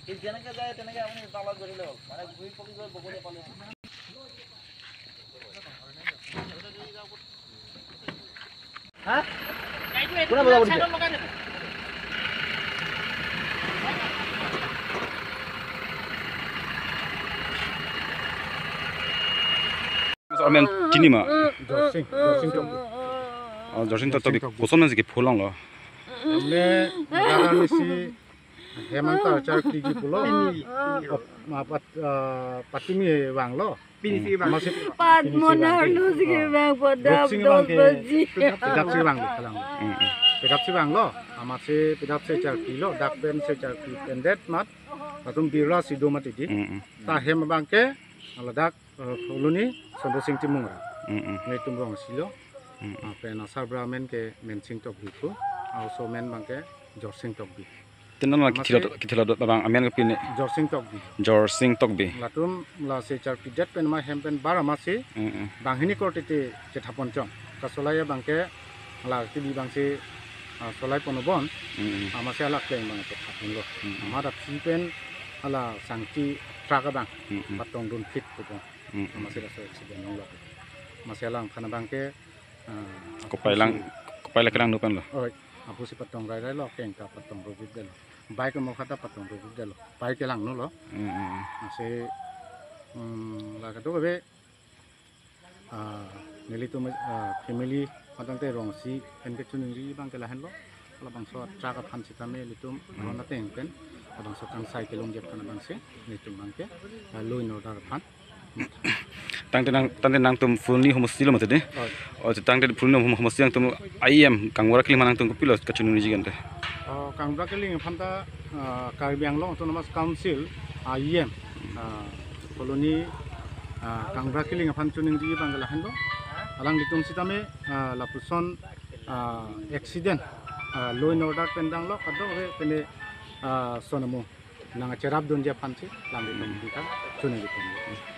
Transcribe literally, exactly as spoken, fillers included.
এই যেনেকে যায় তেনেকে আপুনি তালাক ধৰিলে হ'ল, মানে ঘূৰি পকি গৈ বগলী পালে হ'ল। হা? কোনে বজাব দিছে? Amen, chini ma? Jorsing, Jorsing Tokbi. Oh, Jorsing Tokbi. Jorsing Tokbi. Koson nang si kephulang lo? Emle, daran isi hem angta charkli pulo. Ap-, ma pat-, ah, patimi vanglo. Pinisi vang. Amatsi Padmo pinisi vang. Narlo si ke vang padap Jorsing vang ke dong baji. Pedap si vang kalang. Mm, mm. Pedap si vanglo. Amatsi pedap si charklilo. Dak pen si charkli pendet mat. Latum birla si do mati di. Mm, mm. Ta hem abang ke, ladak, eh, Colony Sondosing Timung ra. Mm, mm. Netum rong silo. Mm, mm. Ah, pen asarbura amen ke Mensing Tokbi pu. Aoso amen abang ke Jorsing Tokbi. Tenan la amatsi kithilo, kithilo dot abang amen ke pine. Jorsing Tokbi. Jorsing Tokbi. Latum la si charklidet pen ma hem pen bar amatsi. Mm, mm. Banghini korte te chethaponchong. Kasolai abang ke la kili abang si, ah, solai ponobon. Mm, mm. Amatsi alak kleng abang chethaponlo. Mm, mm. Amat aphi pen hala sangti truck abang. Mm, mm. Patong dun phit pupo. Mm, mm. Amatsi laso accident longlo. Amatsi alangphan abang ke, ah, kopai lang, kopai lang kelang dukan lo. Oi, apusi patong rai rai lo, keng ta patong rubit detlo. Bike mo khata patong rubit detlo. Bike kelang no lo. Mm, mm, mm. Amatsi, mm, la kado kabe, ah, nelitum, ah, family matang te rong si pen kechoningri abang ke lahenlo. Labangso truck aphan sitame nelitum, mm, ron ateng pen labangso kangsai kelongji aphan abang si nelitum abang ke, ah, law and order aphan. Tangte nang, tangte nangtum Phuloni homosti lo mati de? Oh. Oh, tangte Phuloni hom-, homosti nangtum I E M Kangbura Killing aphan nangtum kopilo kachoningri ji kante? Oh, Kangbura Killing aphan ta, ah, Karbi Anglong Autonomous Council, I E M, ah, Colony, ah, Kangbura Killing aphan choningri abang ke lahenlo. Alanglitum sitame, ah, lapuson, ah, accident, ah, law and order pen danglo, kado ke pene, ah, sonamo nang cherap dunji aphan si, alanglitum, mm, kita choningri pen.